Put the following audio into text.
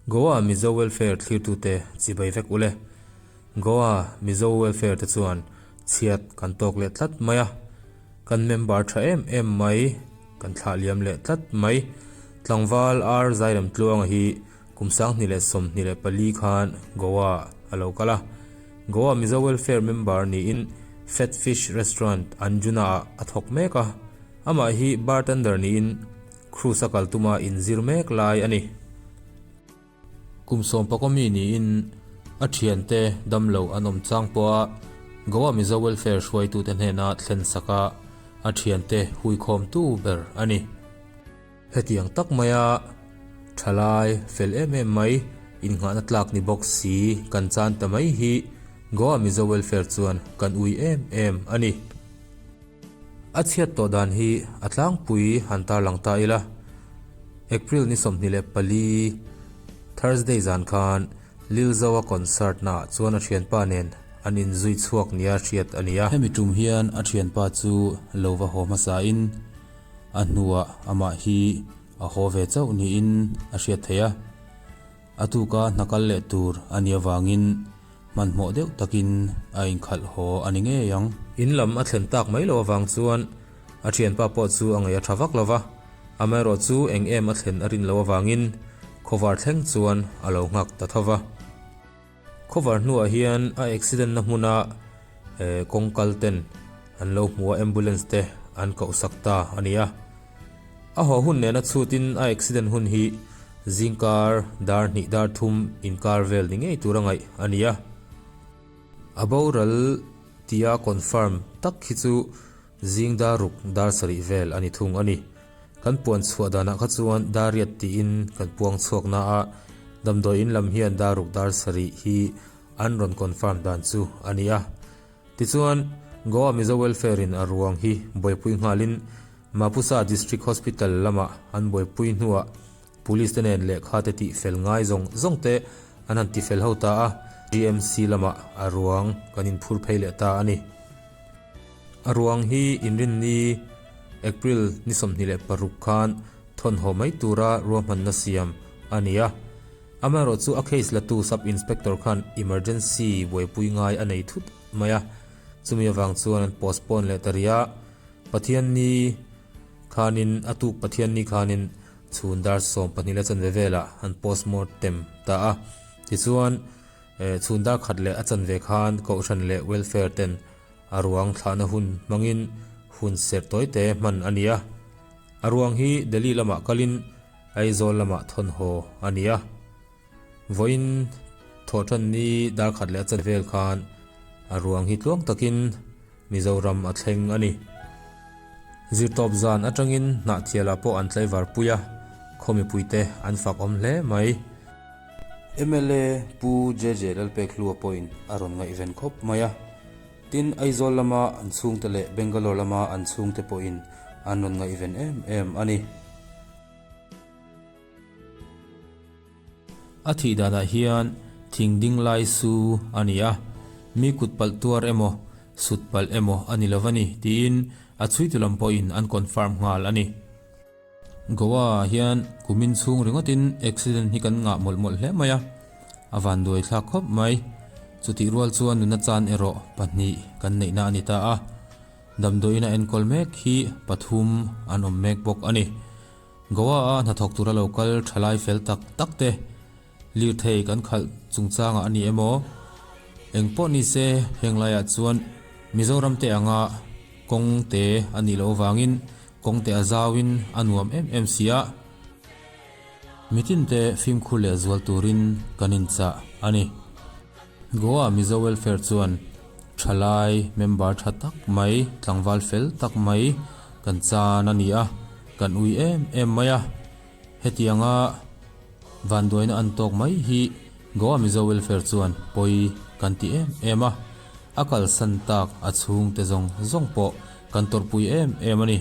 Goa Mizo Welfare thlirtute chibai vek ule. Goa Mizo Welfare te chuan chhiat kan tawk leh tlat mai a, kan member tha em em mai kan thlah liam leh tlat mai. Tlangval R Zairemtluanga hi kum 2024 khan Goa a lo kal a. Goa Mizo Welfare member niin Fat Fish Restaurant Anjuna ah a thawk mek a. Amah hi bartender niin Cruise a kal tuma inzir mek lai a ni. Kum sawmpakaw mi niin a thiante damlo an awm chang pawha Goa Mizo Welfare hruaitute hnena thlen saka a thiante huikhawmtu ber a ni. Hetiang tak maia thalai fel em em mai innghahna tlak ni bawk si kan chan ta mai hi Goa Mizo Welfare chuan kan ui em em a ni. A chhiat tawh dan hi a tlangpui han tarlang ta ila. April ni 24, Thursday zan khan Lilzoa concert naah chuan a thianpa nen an inzui chhuak nia hriat a ni a. Hemi tum hian a thianpa chu lo va haw hmasain a hnuah amah hi a haw ve chauh niin a hriat theih a. A tuka hna kal leh tur a nih avangin hmanhmawh deuh takin a inkhalh haw a ni ngei ang. In lam a thlen tak mai loh avang chuan a thianpa pawh chu a ngaih a tha vak lo va, amaherawh chu eng em a thlen a rin loh avangin khawvar thleng chuan a lo nghak ta tho va. Khawvar hnuah hian a accident na hmuna kawng kal ten an lo hmu a, ambulance te an koh sak ta a ni a. A haw hun nena chhutin a accident hun hi zingkar dar hnih dar thum inkar vel ni ngei tur a ngaih a ni a. A boral tia confirm tak hi chu zing dar ruk dar sarih vel a ni thung a ni. Kan puan chhuah danah kha chuan dar riat tiin kan puang chhuak na a, damdawi in lam hian dar ruk dar sarih hi an rawn confirm dan chu a ni a. Tichuan, Goa Mizo Welfare in a ruang hi buaipui nghalin Mapusa District Hospital lamah an buaipui hnuah Police te nen lehkha te tih fel ngai zawng zawng te an han ti fel ho ta a, GMC lamah a ruang kan inphur phei leh ta a ni. A ruang hi Inrinni, April ni 26 khan thawnhaw mai tura ruahmanna siam a ni a. Amaherawh chu a case latu Sub Inspector khan emergency buaipui ngai a nei thut mai a, chumi avang chuan an postpone leh ta rih a. Pathianni khanin a tuk Pathianni khanin chhun dar 12 leh chanve velah an postmortem ta a. Tichuan chhun dar khat leh a chanve khan Kohhran leh Welfare ten a ruang thlahna hun hmangin hun serh tawi te hman a ni a. A ruang hi Delhi lamah kalin Aizawl lamah thawnhaw a ni a. Vawiin thawhṭan ni dar khat leh a chan vel khan a ruang hi tluang takin Mizoram a thleng a ni. Zirtawp zan atangin Hnahthialah pawh an tlaivar pui a, khaw mipuite an fak awm hle mai. Mla Pu JJ Lalpekhlua pawhin a rawn ngaihven khawp mai a. Tin, Aizawl lama an chhungte leh Bangalore lama an chhungte pawhin an rawn ngaihven em em a ni. A thih danah hian thing ding lai su a ni a, mi kut palh tuar emaw, sut palh emaw a ni lo va ni tiin a chhuitu lam pawhin an confirm nghal a ni. Goa ah hian kumin chhung ringawtin accident hi kan ngah mawlh mawlh hle mai a, a vanduai thlak khawp mai. Chutih rual chuan nuna chan erawh pahnih kan neihna a ni ta a, damdawiin a enkawl mek hi pathum an awm mek bawk a ni. Goa a hnathawk tura lo kal thalai fel tak tak te lirthei kan khalh chungchangah a ni emaw? Eng pawh ni se heng laiah chuan Mizoram te anga kawng te a nih loh avangin kawng te a zauin a nuam em em si a. Mitin te fimkhur leh zual turin kan inchah a ni. Goa Mizo Welfare chuan thalai member tha tak mai, tlangval fel tak mai kan chan a ni a, kan ui em em mai a. Hetianga vanduaina an tawk mai hi Goa Mizo Welfare chuan pawi kan ti em em a, a kalsan tak a chhungte zawng zawng pawh kan tawrhpui em em a ni.